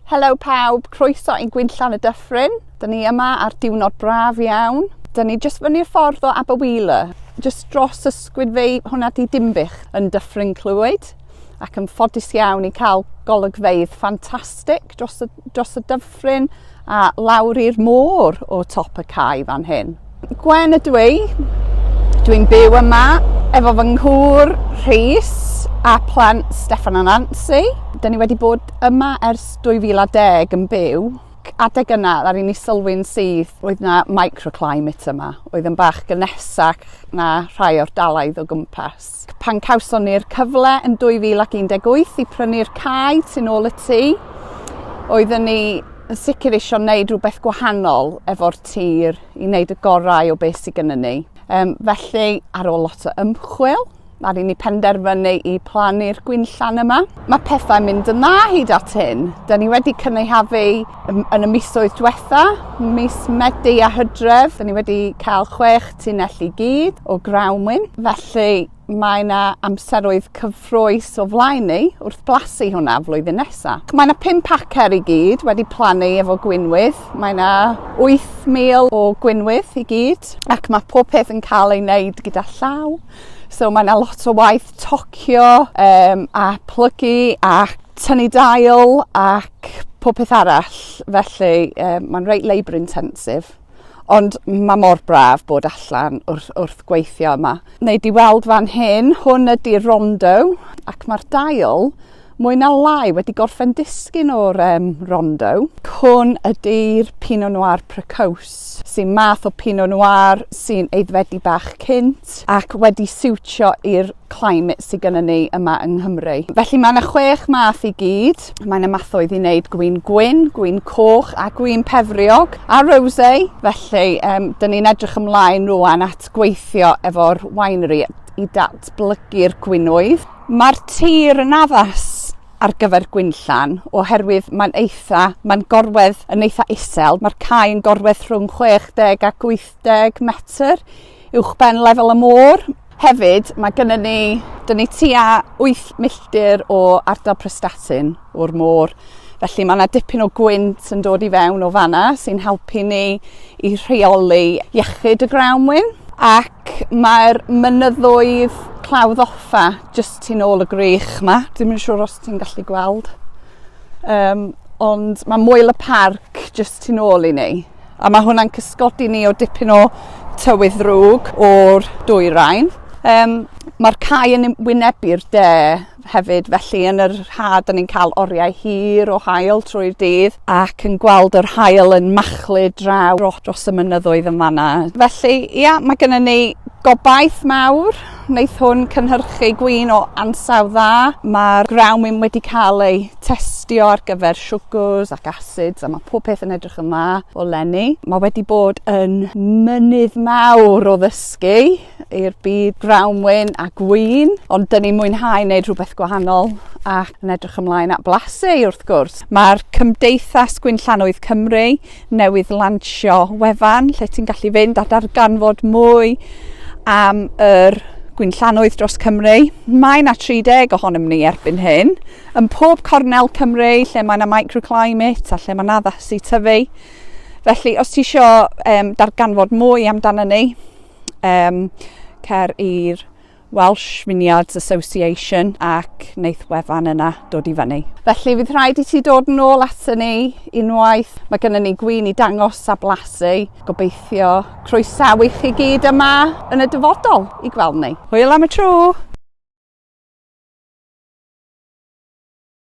Helo pawb, croeso i'n Gwinllan y Dyffryn. Dyn ni yma ar diwrnod braf iawn. Dyn ni jyst fyny'r ffordd o Aberwheeler, jyst dros ysgwyd fi, hwnna di Dinbych yn Dyffryn Clwyd, ac yn ffodus iawn i cael golygfeydd ffantastig dros y, dros y dyffryn a lawr i'r môr o top y cae fan hyn. Gwen ydw i, dwi'n byw yma efo fy nghŵr Rhys a plant Steffan a Nancy. Dyn ni wedi bod yma ers 2010 yn byw. Adeg yna, ddaru ni sylwi'n syth, oedd na microclimate yma, oedd yn bach gynesach na rhai o'r dalaith o gwmpas. Pan cawson ni'r cyfle yn 2018 i prynu'r cae tu nôl y tŷ, oedden ni yn sicr eisiau gwneud rhywbeth gwahanol efo'r tir i wneud y gorau o beth sydd gennym ni. Um, felly, ar ôl lot o ymchwil, ddaru ni penderfynu i plannu'r gwinllan yma. Mae pethau'n mynd yn dda hyd at hyn. Da ni wedi cynaeafu yn y misoedd diwetha, mis Medi a Hydref. Da ni wedi cael chwech tunnell i gyd o grawnwin, felly mae yna amseroedd cyffrous o flaen ni wrth blasu hwnna flwyddyn nesa. Mae yna 5 acer i gyd wedi plannu efo gwinwydd. Mae yna 8,000 o gwinwydd i gyd ac mae pob peth yn cael ei wneud gyda llaw. So mae yna lot o waith tocio um, a plygu a tynnu dail ac pob peth arall. Felly um, mae'n reit labour intensive. Ond mae mor braf bod allan wrth, wrth gweithio yma. Neu di weld fan hyn, hwn ydy rondo, ac mae'r dail mwy na lai wedi gorffen disgyn o'r um, rondo. Hwn ydy'r Pinot Noir Precoce, sy'n math o Pinot Noir sy'n aeddfedu bach cynt ac wedi siwtio i'r climate sydd gennym ni yma yng Nghymru. Felly mae yna chwech math i gyd. Mae yna mathoedd i wneud gwin gwyn, gwin coch a gwin pefriog a rosé. Felly um, dyn ni'n edrych ymlaen rwan at gweithio efo'r winery i datblygu'r gwinoedd. Mae'r tir yn addas ar gyfer gwinllan oherwydd mae'n eitha, mae'n gorwedd yn eitha isel. Mae'r cae yn gorwedd rhwng 60 ac 80 metr uwchben lefel y môr. Hefyd, mae gynnon ni, dyn ni tua 8 milltir o ardal Prestatyn o'r môr, felly mae yna dipyn o gwynt yn dod i fewn o fanna sy'n helpu ni i rheoli iechyd y grawnwin. Ac mae'r mynyddoedd Clawdd Offa jyst tu nôl y gwrych 'ma, dwi'm yn siŵr os ti'n gallu gweld. Um, ond mae Moel y Parc jyst tu nôl i ni. A mae hwnna'n cysgodi ni o dipyn o tywydd ddrwg o'r dwyrain. Um, Mae'r cae yn wynebu'r de hefyd, felly yn yr ha da ni'n cael oriau hir o haul trwy'r dydd ac yn gweld yr haul yn machlud draw dros y mynyddoedd yn fanna. Felly, ia, mae gennym ni gobaith mawr. Wneith hwn cynhyrchu gwin o ansawdd dda. Mae'r grawnwin wedi cael ei testio ar gyfer siwgrs ac acids a mae pob peth yn edrych yn dda o lenni. Mae wedi bod yn mynydd mawr o ddysgu i'r byd grawnwin a gwin, ond dyn ni'n mwynhau wneud rhywbeth gwahanol ac yn edrych ymlaen at blasu wrth gwrs. Mae'r Cymdeithas Gwinllannoedd Cymru newydd lansio wefan lle ti'n gallu fynd a darganfod mwy am yr gwinllannoedd dros Cymru. Mae yna 30 ohonom ni erbyn hyn. Yn pob cornel Cymru lle mae yna microclimate a lle mae'n addas i tyfu. Felly, os ti isio um, darganfod mwy amdano ni, um, cer i'r Welsh Vineyards Association ac wneith wefan yna dod i fyny. Felly fydd rhaid i ti dod yn ôl ato ni unwaith. Mae gennym ni gwin i dangos a blasu. Gobeithio croesawu chi gyd yma yn y dyfodol i gweld ni. Hwyl am y tro!